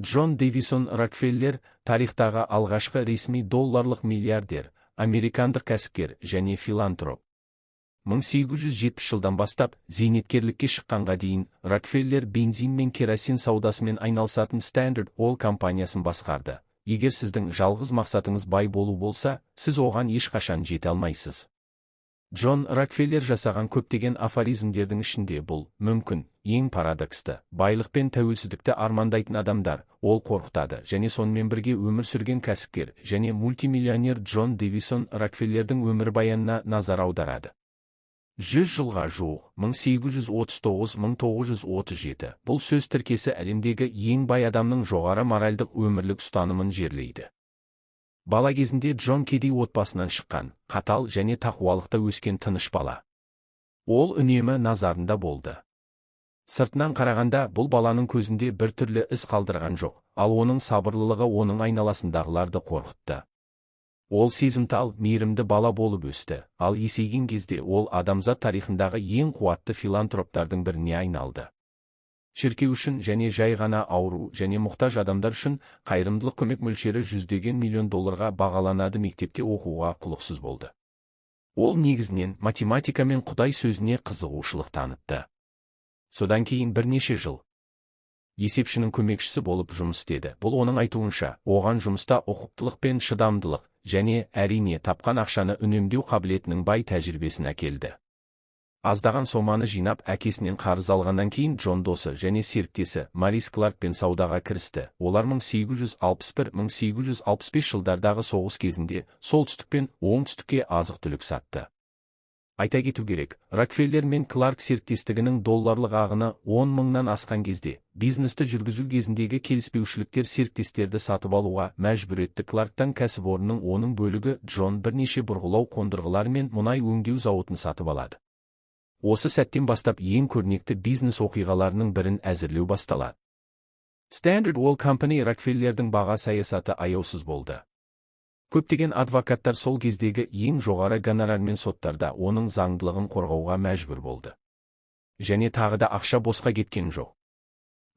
Джон Дэвисон Рокфеллер – тарихтағы алғашқы ресми долларлық миллиардер, американдық кәсіпкер және филантроп. 1870 жылдан бастап зейнеткерлікке шыққанға дейін Рокфеллер бензин мен керосин саудасымен айналысатын Standard Oil компаниясын басқарды. Егер сіздің жалғыз мақсатыңыз бай болу болса, сіз оған ешқашан жете алмайсыз. Джон Рокфеллер жасаған көптеген афоризмдердің ішінде бұл, мүмкін, ең парадоксты. Байлық пен тәуелсіздікті армандайтын адамдар, ол қорқытады және сонымен бірге өмір сүрген кәсіпкер және мультимиллионер Джон Дэвисон Рокфеллердің өмірбаянына назар аударады. 100 жылға жуық, 1839-1937, бұл сөз тіркесі әлемдегі ең бай адамның жоғары моральдық өмірлік ұстанымын жерлейді. Бала кезінде Джон кедей отбасынан шыққан, қатал және тақуалықта өскен тыныш бала. Ол үнемі назарында болды. Сыртынан қарағанда, бұл баланың көзінде бір түрлі із қалдырған жоқ, ал оның сабырлылығы оның айналасындағыларды қорқытты. Ол сезімтал, мейірімді бала болып өсті, ал есейген кезде ол адамзат тарихындағы ең қуатты филантроптардың біріне айналды. Шіркеу үшін және жай ғана ауру және мұқтаж адамдар үшін қайырымдылық көмек мөлшері жүздеген миллион долларға бағаланады. Мектепте оқуға құлықсыз болды. Ол негізінен математика мен Құдай сөзіне қызығушылық танытты. Содан кейін бірнеше жыл есепшінің көмекшісі болып жұмыс істеді. Бұл, оның айтуынша, оған жұмыста ұқыптылық пен шыдамдылық және, әрине, тапқан ақшаны үнемдеу қабілетінің бай тәжірибесін әкелді. Аздаған соманы жинап, әкесінен қарыз алғаннан кейін Джон досы және серіктесі Морис Кларкпен саудаға кірісті. Олар 1861-1865 жылдардағы соғыс кезінде солтүстік пен оңтүстікке азық-түлік сатты. Айта кету керек, Рокфеллер мен Кларк серіктестігінің долларлық ағыны 10 мыңнан асқан кезде, бизнесті жүргізу кезіндегі келіспеушіліктер серіктестерді сатып алуға мәжбүр етті. Кларктан кәсіпорынның оның бөлігі Джон бірнеше бұрғылау қондырғылары мен мұнай өңдеу зауытын сатып алады. Осы сәттен бастап ең көрнекті бизнес оқиғаларының бірін әзірлеу басталады. Standard Oil Company. Рокфеллердің баға саясаты аяусыз болды. Көптеген адвокаттар сол кездегі ең жоғары гонорармен соттарда оның заңдылығын қорғауға мәжбүр болды. Және тағы да ақша босқа кеткен жоқ.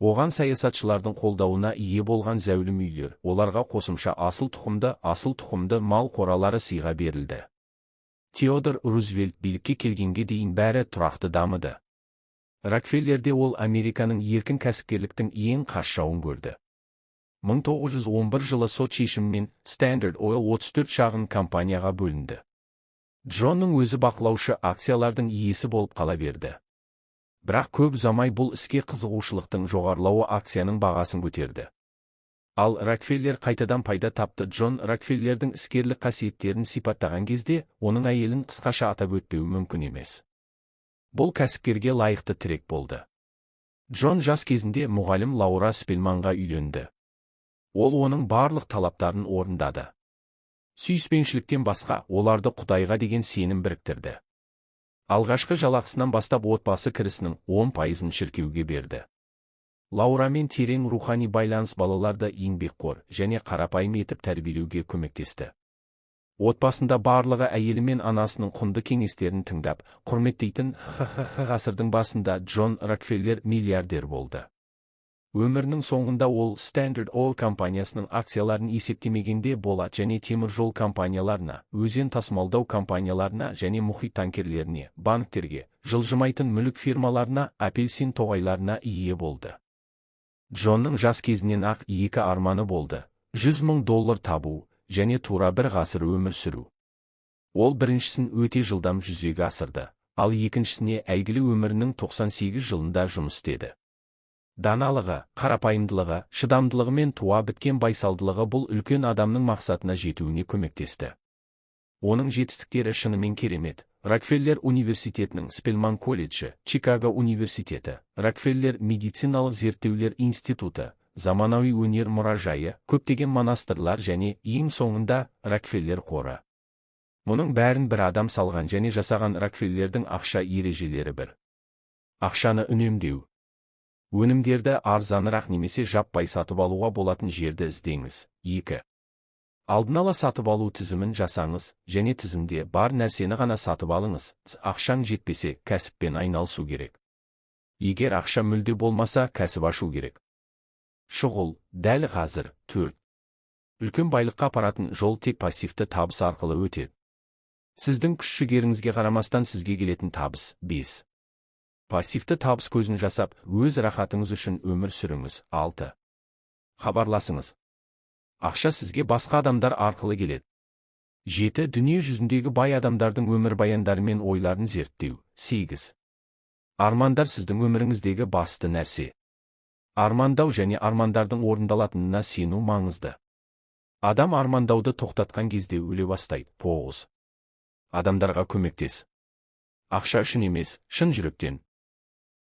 Оған саясатшылардың қолдауына ие болған зәулім үйлер, оларға қосымша асыл тұқымды мал қоралары сыйға берілді. Теодор Рузвельт билікке келгенге дейін бәрі тұрақты дамыды. Рокфеллерде ол Американың еркін кәсіпкерліктің ең қас жауын көрді. 1911 жылы сот шешімімен Standard Oil 34 шағын компанияға бөлінді. Джонның өзі бақылаушы акциялардың иесі болып қала берді. Бірақ көп ұзамай бұл іске қызығушылықтың жоғарылауы акцияның бағасын көтерді. Ал Рокфеллер қайтадан пайда тапты. Джон Рокфеллердің іскерлік қасиеттерін сипаттаған кезде, оның әйелін қысқаша атап өтпеу мүмкін емес. Бұл кәсіпкерге лайықты тірек болды. Джон жас кезінде мұғалім Лаура Спелманға үйленді. Ол оның барлық талаптарын орындады. Сүйіспеншіліктен басқа, оларды Құдайға деген сенім біріктірді. Алғашқы жалақысынан бастап отбасы кірісінің 10%-ын шіркеуге берді. Лаурамен терең рухани байланыс балаларды еңбекқор және қарапайым етіп тәрбиелеуге көмектесті. Отбасында барлығы әйелі мен анасының құнды кеңестерін тыңдап, құрметтейтін. ХХХ ғасырдың басында Джон Рокфеллер миллиардер болды. Өмірінің соңында ол Standard Oil компаниясының акцияларын есептемегенде, болат және темір жол компанияларына, өзен тасымалдау компанияларына және мұхит танкерлеріне, банктерге, жылжымайтын мүлік фирмаларына, апельсин тоғайларына ие болды. Джонның жас кезінен ақ екі арманы болды: 100 мың доллар табу және тура бір ғасыр өмір сүру. Ол біріншісін өте жылдам жүзеге асырды, ал екіншісіне әйгілі өмірінің 98 жылында жұмыс істеді. Даналығы, қарапайымдылығы, шыдамдылығы мен туа біткен байсалдылығы бұл үлкен адамның мақсатына жетуіне көмектесті. Оның жетістіктері шынымен керемет. Рокфеллер университетінің Спелман колледжі, Чикаго университеті, Рокфеллер медициналық зерттеулер институты, заманауи өнер мұражайы, көптеген монастырлар және, ең соңында, Рокфеллер қоры. Мұның бәрін бір адам салған және жасаған. Рокфеллердің ақша ережелері: бір. Ақшаны үнемдеу. Өнімдерді арзанырақ немесе жаппай сатып алуға болатын жерді іздеңіз. 2. Алдын ала сатып алу тізімін жасаңыз және тізімде бар нәрсені ғана сатып алыңыз. Ақшаң жетпесе, кәсіппен айналысу керек. Егер ақша мүлде болмаса, кәсіп ашу керек. Шұғыл, дәл қазір. 4. Үлкен байлыққа апаратын жол тек пассивті табыс арқылы өтеді. Сіздің күш-жігеріңізге қарамастан сізге келетін табыс. 5. Пассивті табыс көзін жасап, өз рахатыңыз үшін өмір сүріңіз. 6. Хабарласыңыз. Ақша сізге басқа адамдар арқылы келеді. 7. Дүние жүзіндегі бай адамдардың өмірбаяндары мен ойларын зерттеу. 8. Армандар сіздің өміріңіздегі басты нәрсе. Армандау және армандардың орындалатынына сену маңызды. Адам армандауды тоқтатқан кезде өле бастайды. 9. Адамдарға көмектес. Ақша үшін емес, шын жүректен.